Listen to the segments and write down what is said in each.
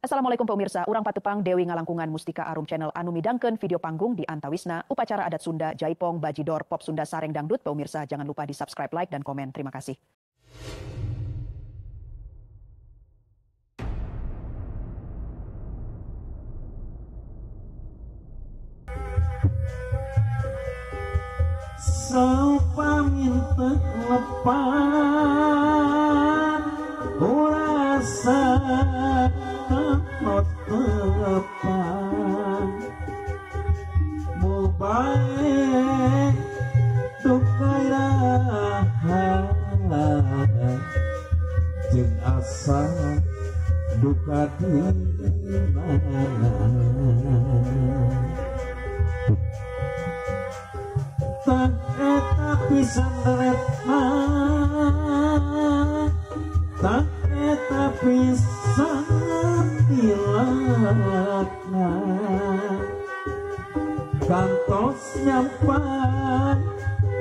Assalamualaikum pemirsa, urang patepang Dewi Ngalangkungan Mustika Arum Channel anu midangkeun video panggung di Antawisna, upacara adat Sunda, Jaipong, Bajidor, Pop Sunda, Sareng Dangdut. Pemirsa jangan lupa di subscribe, like, dan komen. Terima kasih. Saupamin lepat rasa tepan mubae dukairaha jeung asa duka di mana tak eta pisan retna tak eta pisan tilakna kantos nyampai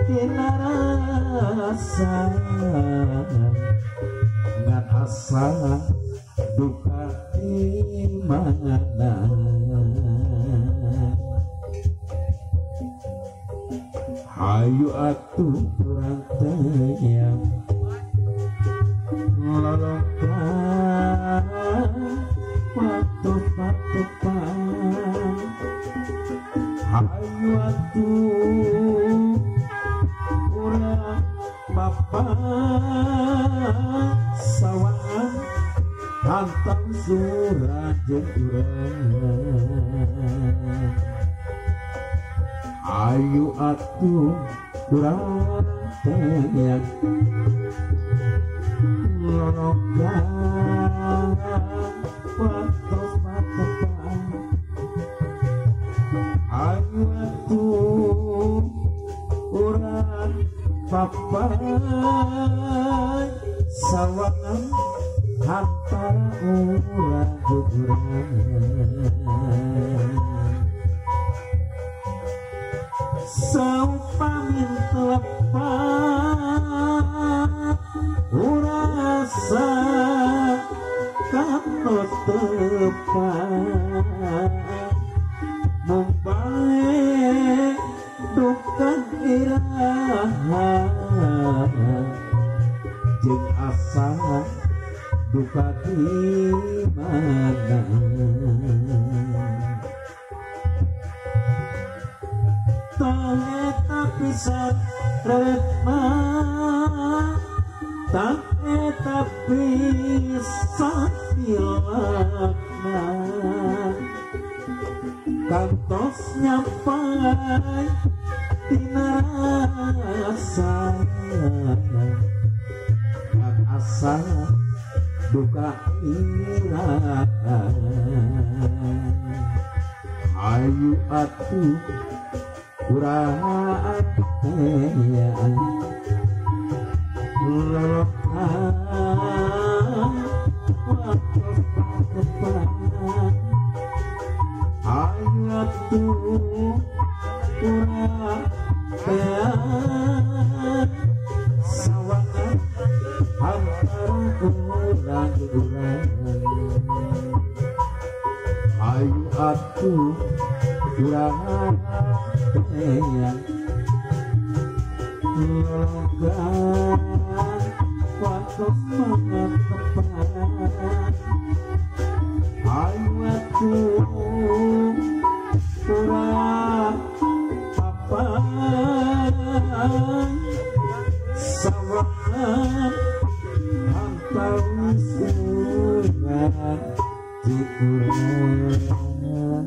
tina rasa ngan asa duka di mana. Hayu atuh urang teh lolongkan waktu patupan. Hayu atuh urang bapak sawangan hantam surah jeung urang. Ayu atuh urang teh lolongkan waktu patupan. Ayu atuh urang papai sawangan antara urang urang. Saupamin telepat urasa kano tepat mung bae duka iraha jeung asa duka di mana. Tak eta pisan retna tak eta pisan tilakna kantos nyampai tina rasa ngan asa duka iraha. Hayu atuh urang teh lolongkan waktu patupan. Hayu atuh urang teh sawangan antara urang urang. Hayu atuh urang teh lolongkan waktu patupan. Hayu atuh urang papai sawangan antawis urang jeung urang.